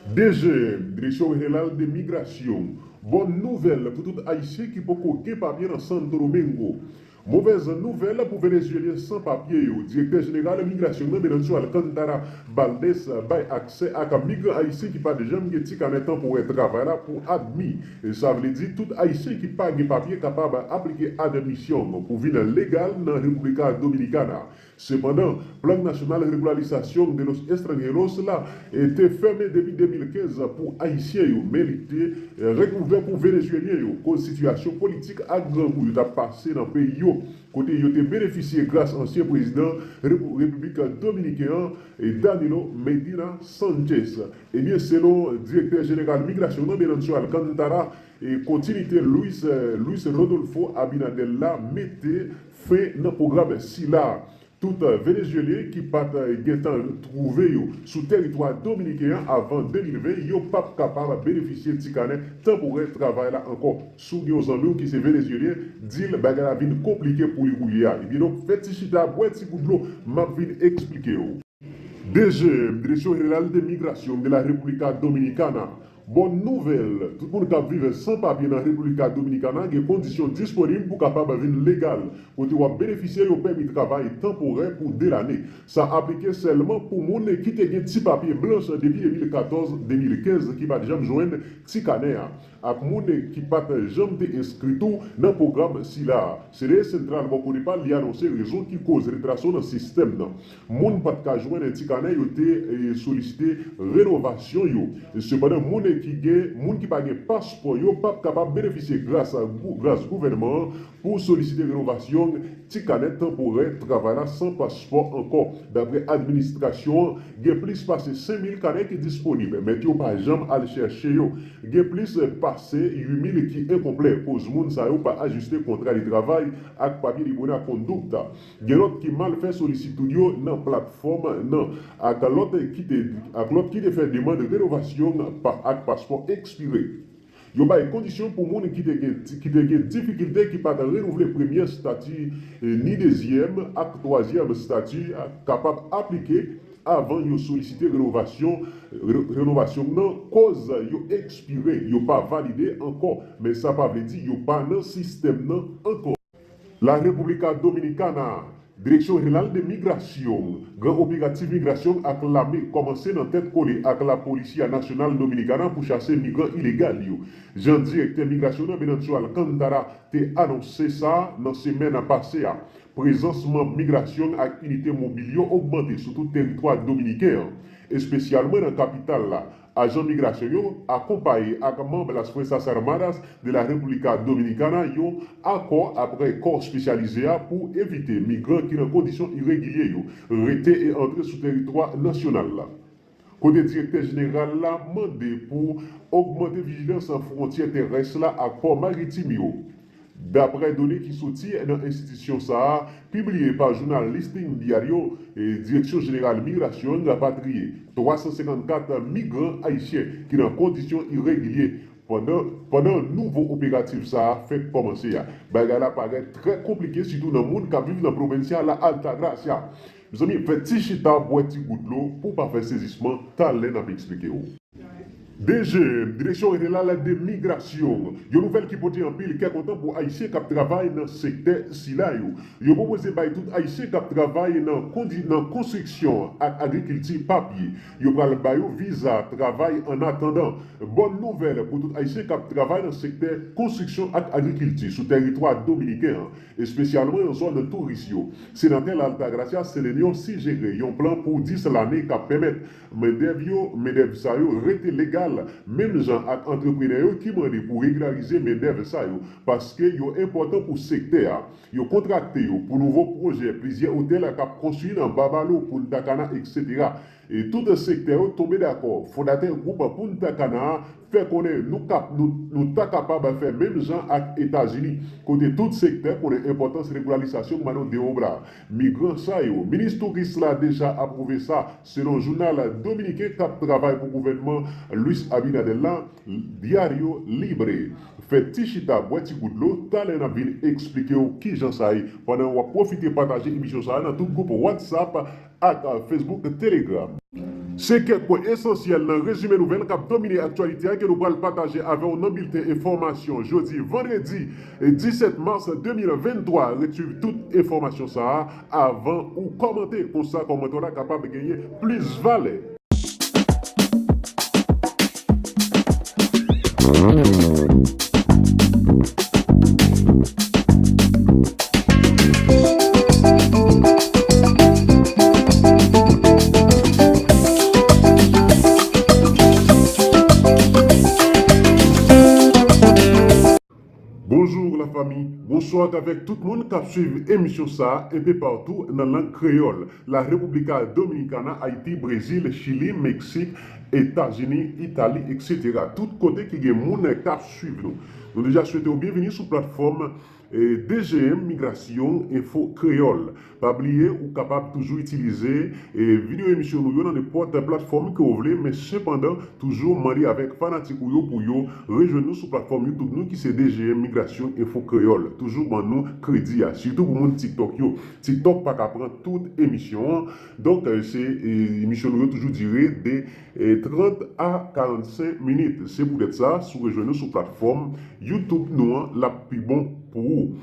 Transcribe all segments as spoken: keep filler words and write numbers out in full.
D G M, Direksyon Jeneral de Migrasyon, bòn nouvèl pou tout Ayisyen ki poko gen papye nan Santo Domingo. Movèz nouvèl pou Venezyelyen san papye yo. Direktè Jeneral Migrasyon nan, Venancio Alcántara Valdés, bay aksè ak migran ayisyen ki pa t janm gen ti kanè tanporè travay la pou admi. E sa vle di tout Ayisyen ki pa gen papye kapab aplike admisyon pou vin legal nan República Dominicana. Sepandan, Plan Nacional Regularizasyon de los Extranjeros la, e, te fèmen depi de mil kenz pou Ayisyen yo, men li te, e, retouvè pou Venezyelyen yo, koz sitiyasyon politik ak grangou yo t ap pase nan peyi yo, kote yo te benefisye gras ansyen prezidan Repu-, Repiblik Dominiken an, e, Danilo Medina Sanchez. Ebyen, selon Direktè Jeneral Migrasyon nan, Venancio Alcántara, e, kontinite Luis, e, Luis Rodolfo Abinader la mete fen nan pwogram sila. Tout, e, Venezyelyen ki pa t, e, gentan twouve yo sou tèritwa dominiken an avan de mil ven, yo p ap kapab benefisye ti kanè tanporè travay la ankò. Si w gen yon zanmi w ki se Venezyelyen, di l bagay la vin konplike pou li kounye a. Ebyen donk, fè ti chita, bwè ti gout dlo, m ap vin eksplike w. D G M, Direksyon Jeneral de Migrasyon de la República Dominicana. Bòn nouvèl, tout moun k ap viv san papye nan República Dominicana gen kondisyon disponib pou kapab vin legal, kote w ap benefisye yon pèmi travay tanporè pou de lane. Sa aplike sèlman pou moun ki te gen ti papye blanch depi de mil katòz, de mil kenz ki pa t janm jwenn ti kanè a, ak moun ki pa t janm te enskri tou nan pwogram sila a. C D E Central bò kote pa l, li anonse rezon ki koz retrasyon nan sistèm nan. Moun pa t ka jwenn ti kanè yo te, e, solisite renovasyon yo. Sepandan, moun ki gen, moun ki pa gen paspò yo p ap kapab benefisye gras, gras gouvènman an pou solisite renovasyon ti kanè tanporè travay la san paspò ankò. Dapre administrasyon an, gen plis pase senk mil kanè ki disponib, men yo pa janm al chèche yo. Gen plis pase uit mil ki enkonplè, koz moun sa yo pa ajiste kontra de travay ak papye de bona kondukta. Gen lòt ki mal fè solisitid yo nan platfòm nan, ak lòt ki te, ak lòt ki te fè demann renovasyon pa, ak paspò ekspire. Yo bay kondisyon pou moun ki te gen, ki te gen difikilte, ki pa t renouvle premyè estati, e, ni dezyèm ak twazyèm estati, a, kapab aplike avan yo solisite renovasyon, re-, renovasyon nan, koz yo ekspire, yo pa valide ankò, men sa pa vle di yo pa nan sistèm nan ankò. La República Dominicana, Direksyon Jeneral de Migrasyon, gran operatif migrasyon ak lame kòmanse nan tèt kole ak Lapolisya Nasyonal Dominikana pou chase migran ilegal yo. Jan direktè migrasyon nan, Venancio Alcántara, te anonse sa nan semèn pase a. Prezans manm migrasyon ak inite mobil yo ogmante sou tout tèritwa dominiken an, espesyalman nan kapital la. Ajan migrasyon yo akonpaye ak manm Las Fuerzas Armadas de la República Dominicana yon akò aprè kò espesyalize a pou evite migran ki nan kondisyon iregilye yo rete e antre sou tèritwa nasyonal la. Kote direktè jeneral la mande pou ogmante vijilans fwontyè terès la ak pò maritim yo. Daprè done ki soti nan enstitisyon sa a, pibliye pa jounal Listín Diario, e, Direksyon Jeneral Migrasyon an rapatriye twa san senkannkat migran ayisyen ki nan kondisyon iregilye pandan, pandan nouvo operatif sa a fèk kòmanse a. Bagay la parèt trè konplike, sitou nan moun k ap viv nan pwovensya La Altagracia. Mezanmi, fè ti chita, bwè ti gout dlo pou w pa fè sezisman, talè n ap eksplike w. D G M, Direksyon Jeneral de Migrasyon, yon nouvèl ki pote anpil kè kontan pou Ayisyen k ap travay nan sektè sila yo. Yo pwopoze bay tout Ayisyen k ap travay nan kondi-, nan konstriksyon ak agrikilti papye. Yo pral ba yo viza travay annatandan. Bòn nouvèl pou tout Ayisyen k ap travay nan sektè konstriksyon ak agrikilti sou tèritwa dominiken an, espesyalman nan zòn touris yo. Senatè La Altagracia Celenio sijere yon plan pou dis lane k ap pèmèt mendèv yo, mendèv sa yo rete legal, menm jan ak antreprenè yo ki mande pou regilarize mendèv sa yo, paske yo enpòtan pou sektè a. Yo kontrakte yo pou nouvo pwojè, plizyè otèl k ap konstwi nan Babalo, Punta Cana, etsetera. E tout sektè yo tonbe dakò. Fondatè gwoup Punta Cana a fè konnen nou kap-, nou, nou ta kapab fè menm jan ak Etazini, kote tout sektè konnen enpòtans regilalizasyon mano de obra migran sa yo. Minis touris la deja apwouve sa, selon jounal dominiken k ap travay pou gouvènman Luis Abinader la, Diario Libre. Fè ti chita, bwè ti gout dlo, talè n ap vin eksplike w kijan sa ye, pandan w ap pwofite pataje emisyon sa a nan tout gwoup WhatsApp ak, a, Facebook, Telegram. Se kèk pwen esansyèl nan rezime nouvèl k ap domine aktyalite a ke nou pral pataje avè w nan bilten enfòmasyon jodi vandredi disèt mas de mil venntwa. Ret swiv tout enfòmasyon sa a avan ou kòmante, konsa kòmantè w la kapab genyen plis valè. Bonjou lafanmi, bonswa avèk tout moun k ap swiv emisyon sa a enpe patou nan lang kreyòl, la República Dominicana, Ayiti, Brezil, Chili, Meksik, Etazini, Itali, etsetera. Tout kote ki gen moun k ap swiv nou. Nou deja swete w byenvini sou platfòm eh, D G M Migrasyon Enfo Kreyòl. Pa bliye, ou kapab toujou itilize eh, videyo emisyon nou yo nan nenpòt platfòm ke w vle, men sepandan, toujou mande avèk fanatik ou yo pou yo rejwenn nou sou platfòm YouTube nou ki se D G M Migrasyon Enfo Kreyòl. Toujou ban nou kredi a, sitou pou moun TikTok yo. TikTok pa ka pran tout emisyon an. Donk, eh, se eh, emisyon nou yo toujou dire de eh, trant a karannsenk minit. Se poutèt sa, si w rejwenn nou sou platfòm YouTube nou an, l ap pi bon pou ou.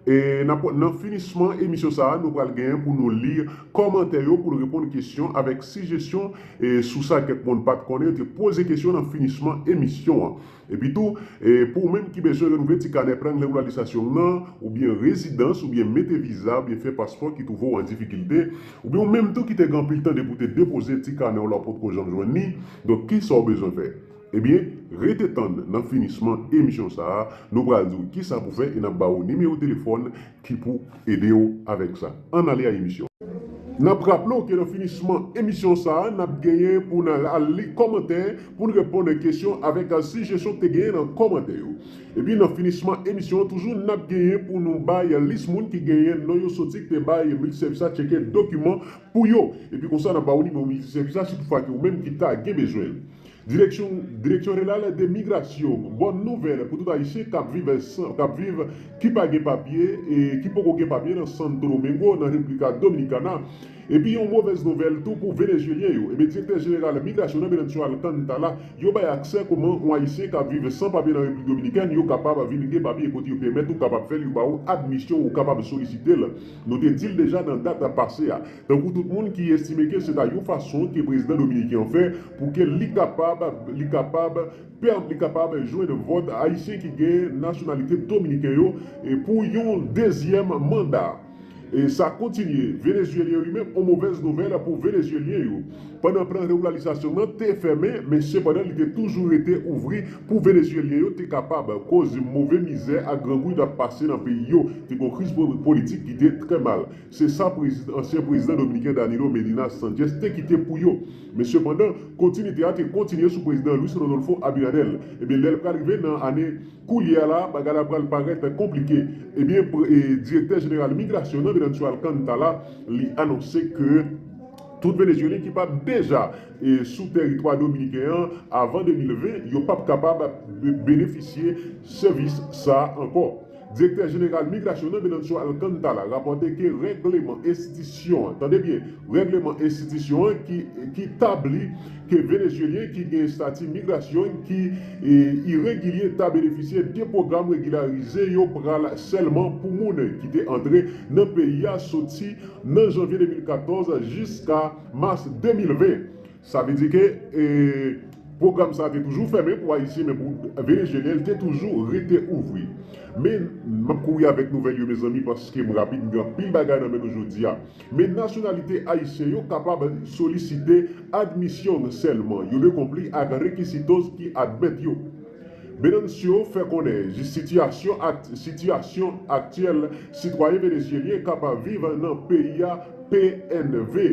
E nan, nan finisman emisyon sa a, nou pral genyen pou nou li kòmantè yo, pou nou reponn kesyon avèk sijesyon e sou sa kèk moun pa t konnen, yo te poze kesyon nan finisman emisyon an. Epi tou, e pou ou menm ki bezwen renouvle ti kanè plan regilarizasyon'w nan, oubyen rezidans, oubyen mete viza, oubyen fè paspò ki twouve w an difikilte, oubyen ou menm tou ki te gen anpil tan depi w te depoze ti kanè'w la ou potko janm jwenn li, donk kisa w bezwen fè? Ebyen, rete tann nan finisman emisyon sa a, nou pral di w kisa pou fè e n ap ba w nimewo telefòn ki pou ede w avèk sa. Ann ale a emisyon. N ap raple w ke nan finisman emisyon sa a, n ap genyen pou n al li kòmantè, pou n reponn kesyon avèk sijesyon k te genyen nan kòmantè yo. Epi nan finisman emisyon an toujou, n ap genyen pou nou bay lis moun ki genyen non yo soti k te bay miltisèvis la tcheke dokiman pou yo. Epi konsa, n ap ba w nimewo miltisèvis la si toutfwa ke ou menm ki ta gen bezwen l. Direksyon, Direksyon Jeneral de Migrasyon, bòn nouvèl pou tout Ayisyen k ap viv san, k ap viv, ki pa gen papye e ki poko gen papye nan Santo Domingo, nan República Dominicana. Epi yon movèz nouvèl tou pou Venezyelyen yo. Ebyen, Direktè Jeneral Migrasyon nan, Venancio Alcántara, yo bay aksè kòman yon Ayisyen k ap viv san papye nan Repiblik Dominikèn, yo kapab vin gen papye kote yo pèmèt ou kapab fè l, yo ba ou admisyon, ou kapab solisite l. Nou te di l deja nan dat pase a. Tankou tout moun ki estime ke se ta yon fason ke prezidan dominiken an fè pou ke li kapab, li kapab, pè, li kapab jwenn vòt ayisyen ki gen nasyonalite dominiken yo, e pou yon dezyèm manda. E sa kontinye, Venezyelyen yo li menm, on movèz nouvèl pou Venezyelyen yo. Pandan plan regilarizasyon'w nan te fèmen, men sepandan li te toujou rete ouvri pou Venezyelyen yo te kapab, koz move mizè ak grangou yo t ap pase nan peyi yo, te gen yon kriz po-, politik ki te trè mal. Se sa prezidan, ansyen prezidan dominiken Danilo Medina Sánchez te kite pou yo. Men sepandan, kontinite a te kontinye sou prezidan Luis Rodolfo Abinader. Ebyen, lè l pral rive nan ane koulye a la, bagay la pral parèt konplike. Ebyen, pre-, e, Direktè Jeneral Migrasyon nan, Venancio Alcántara, li anonse ke tout Venezyelyen ki pa t deja, e, sou tèritwa dominiken an avan de mil ven, yo p ap kapab be-, benefisye sèvis sa a ankò. Direktè Jeneral Migrasyon nan, Venancio Alcántara, rapòte ke règleman enstitisyon an, tande byen, règleman enstitisyon an ki, ki tabli ke Venezyelyen ki gen estati migrasyon ki, e, iregilye ta benefisye de pwogram regilarize yo pral sèlman pou moun ki te antre nan peyi a soti nan janvye de mil katòz jiska mas de mil ven. Sa vle di ke, e, pwogram sa a te toujou fèmen pou Ayisyen, men pou Venezyelyen, li te toujou rete ouvri. Men, m ap kouri avèk nouvèl yo, mezanmi, paske m rapid, m gen anpil bagay nan men nou jodi a. Men nasyonalite ayisyen yo kapab solisite admisyon sèlman. Yo dwe konpli ak rekizito ki admèt yo. Venancio fè konnen jis sitiyasyon ak, sitiyasyon aktyèl sitwayen venezyelyen k ap viv nan peyi a, P N V,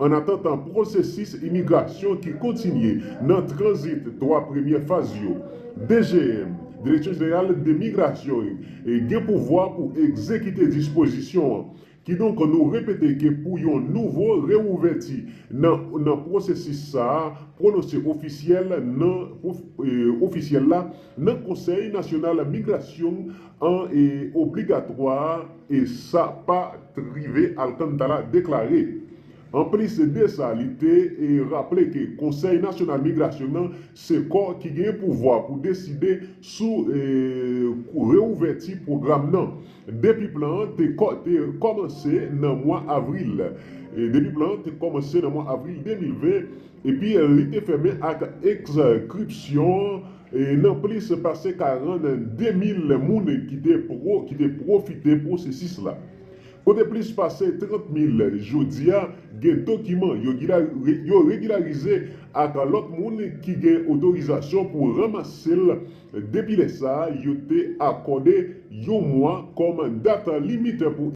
annatandan pwosesis imigrasyon ki kontinye nan tranzit twa premyè faz yo. D G M, Direksyon Jeneral de Migrasyon, e, gen pouvwa pou egzekite dispozisyon an. Kidonk, nou repete ke pou yon nouvo reouvèti nan, nan pwosesis sa a, pwononse ofisyèl nan, pwof-, e, ofisyèl la nan Konsèy Nasyonal Migrasyon an e obligatwa, e sa pa t rive, Alcántara deklare. Anplis de sa, li te e, raple ke Konsèy Nasyonal Migrasyon nan se kò ki gen pouvwa pou deside sou e, reouvèti pwogram nan. Depi plan an te, kò- te kòmanse nan mwa avril. E, depi plan an te kòmanse nan mwa avril de mil ven, epi li te fèmen ak enskripsyon e, nan plis pase karannde mil moun ki te, pro, ki te pwofite pwosesis la. Kote plis pase trant mil jodi a gen dokiman yo, yo regilarize ak lòt moun ki gen otorizasyon pou ranmase l. Depi lè sa a, yo te akòde yon mwa kòm dat limit pou